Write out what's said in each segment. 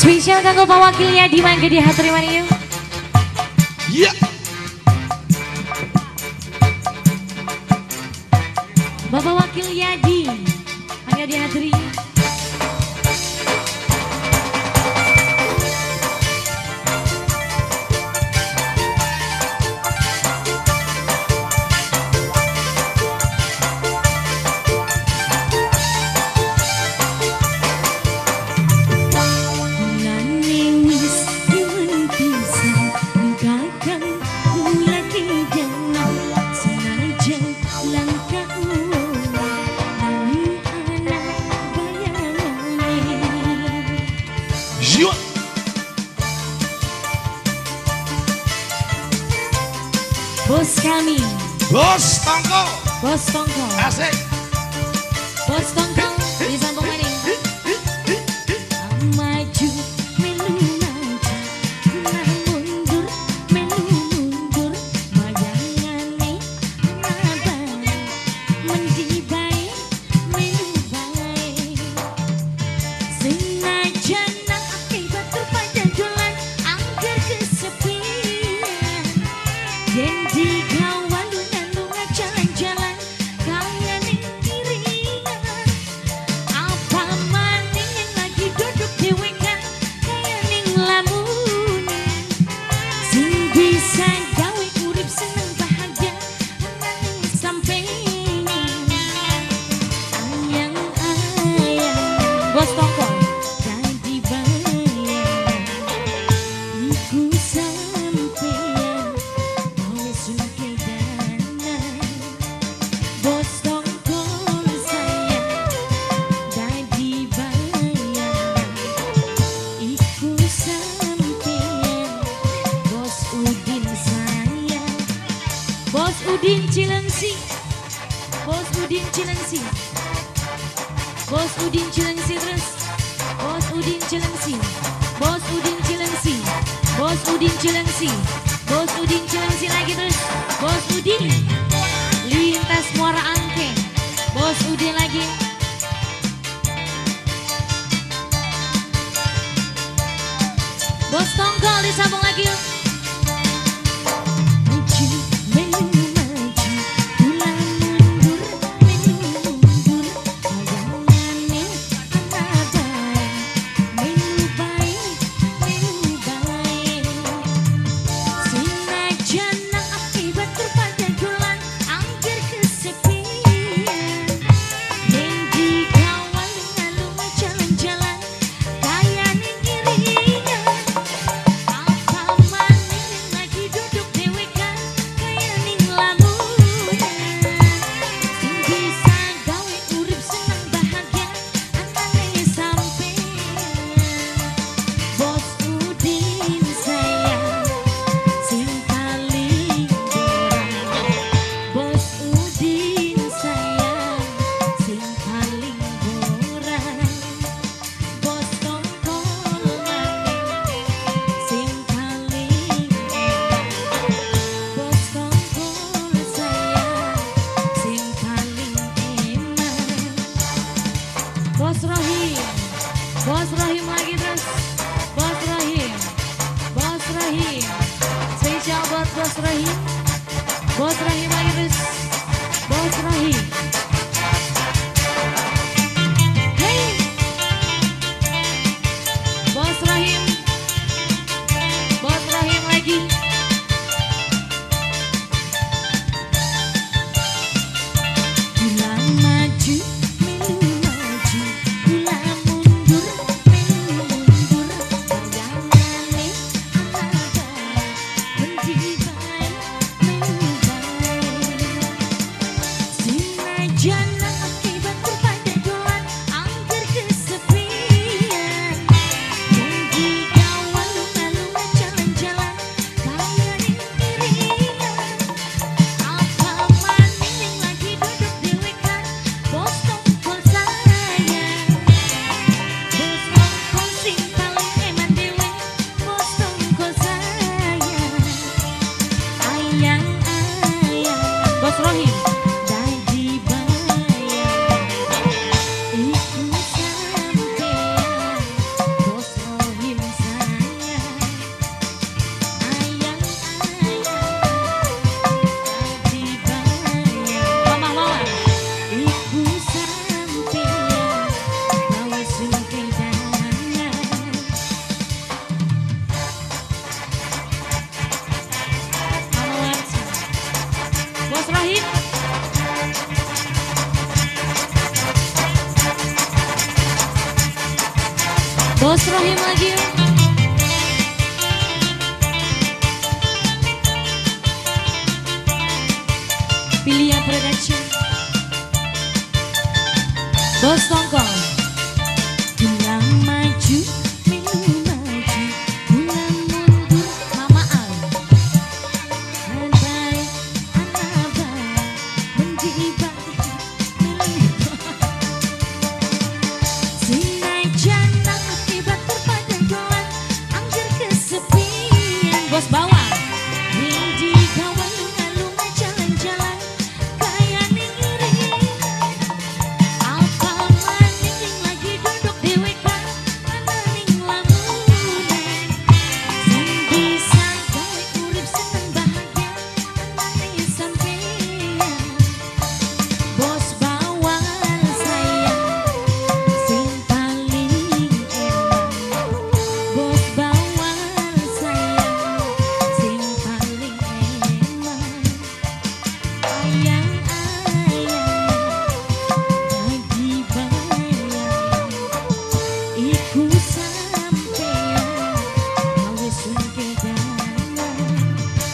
Spesial kanggo Pak Wakil Yadi mangga dihaturi maniu. Iya. Bapak Wakil Yadi mangga dihaturi. Bos kami, Bos Tongkol, Bos Tongkol, asik. Bos Tongkol, disambung maning. Maju, melu maju, kula mundur, melu mundur, bayangane ana bae, mendi bae, melu bae. Senajan nang akeh batur pada dolan, angger kesepian. Yen dikawal lunga jalan-jalan kaya ning kiringan. Apa maning yang lagi duduk dhewekan kaya ning lamunan. Sing bisa gawe urip seneng bahagia anane sampeyan. Ayang-ayang Bos Tongkol dadi bayang iku sampeyan. Bos Tongkol sayang dadi bayang iku sampeyan. Bos Udin sayang, Bos Udin Cilengsi, Bos Udin Cilengsi, Bos Udin Cilengsi terus, Bos Udin Cilengsi, Bos Udin Cilengsi, Bos Udin Cilengsi, Bos Udin Cilengsi lagi terus, Bos Udin lintas Muara Angke, Bos Udin lagi. Bos Tongkol disambung lagi. Maju, melu maju, kula mundur, melu mundur, bayangane ana bae, melu bae, melu bae. Senajan nang akeh batur pada dolan, angger kesepian. Yen dikawal lunga jalan-jalan kaya ning kiringan. Apa maning yang lagi duduk dhewekan kaya ning lamunan. Sing bisa gawe urip seneng bahagia anane sampeyan. Bos Udin sayang sing paling berang. Bos Udin sayang sing paling borang. Bos Tongkol maning sing paling enak. Bos Tongkol sayang sing paling enak. Bos Rohim, Bos Rohim lagi terus. Bos Rohim, Bos Rohim, spesial buat Bos Rohim. Bos Rohim lagi terus. Bos Rohim. Hey, Bos Rohim, Bos Rohim lagi. Kula maju, melu maju, kula mundur, melu mundur, Bos Rohim lagi. Pilihan Production. Bos Tongkol. Gula maju, minum maju, gula mundur, Mama Al. Sampai anaba, menjibat, melibat. Sinajana akibat terpadang dolan, angger kesepian. Bos bawang.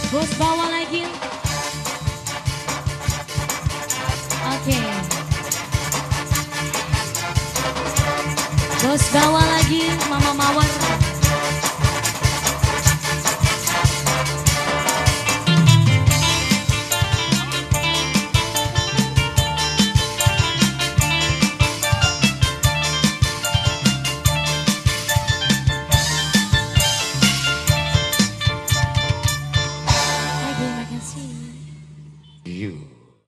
Bos bawa lagi. Oke. Bos bawa lagi Mama Mawar.